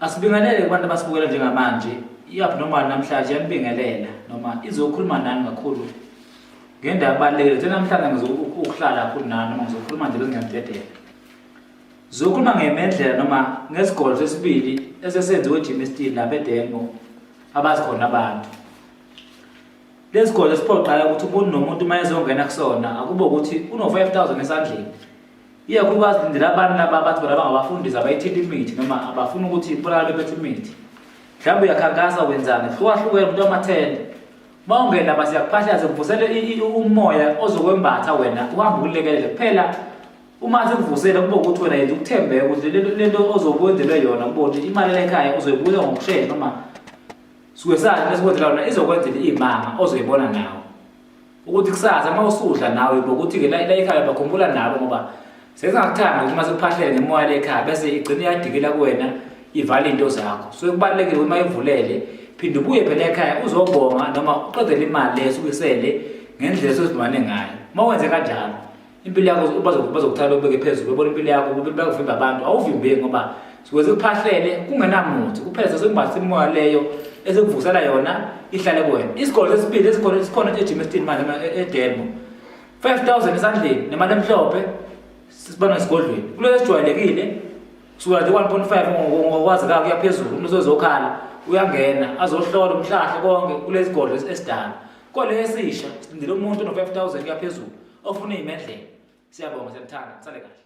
Asibingelele kubantu abasibukela njengamanje. I-abnormal namhlanje iyanibingelela noma izokhuluma nani kakhulu ngendaba ebalulekile. Thina namhlanje ngizokuhlala kakhulu nani noma ngizokhuluma nje bese ngiyanidedela. Zokhuluma ngemendlela noma ngesigodlo sesibili esesenziwe eGermiston lapha eDenmo abazi khona abantu. Lesigodlo siphoqayo ukuthi umuntu nomuntu uma ezongena kusona akube ukuthi uno-5000 esandleni. Ikakhulukazi lindela abantu laba abathi bona bangabafundisi abayithinta imithi noma abafuna ukuthi ibonakale bephethe imithi. Mhlawumbe uyakhankasa wenzani, hlukahlukene umuntu wamathende. Uma ungena lapha siyakuphahlaza sikuvusele umoya ozokwembatha wena uhambe ukulekelele kuphela. Uma sikuvusele kube ukuthi wena yenza ukuthembeka ukuthi lento ozokwenzelwe yona kube ukuthi imali ekhaya uzoyibuya ngokushesha noma suke sazi lesikwenzela yona izokwenzela iy'manga ozoyibona nawe. Ukuthi kusasa uma usudla nawe ngokuthi-ke la ekhaya bakhumbula nabo ngoba sesingakuthanda ukuthi uma sekuphahlele ngemoya le ekhaya bese igcine iyadikela kuwena ivale into zakho. So kubalulekile uma ivulele phinde ubuye phela ekhaya uzobonga noma uqedele imali le esuke isele ngendlela esozimane ngayo. Uma wenze kanjalo impilo yakho bazokuthatha ubeke phezulu bebona impilo yakho bakuvimba abantu awuvimbeki ngoba suke sikuphahlele kungenamuthi kuphela sesimbatha imoya leyo esikuvusela yona ihlale kuwena. Isigolo sesibili esikhona esikhona eGermiston manje eDelmo 5000 esandleni nemali emhlophe sibona esigodlweni kulo esijwayelekile suka nje 1.5 ngokwazi kakho kuya phezulu umuntu usezokhala uyangena azohlola umhlahlo konke kulezi godlo esidala kole esisha silindele umuntu no 5000 kuya phezulu ofuna iy'mendlela. Siyabonga, siyakuthanda, sale kahle.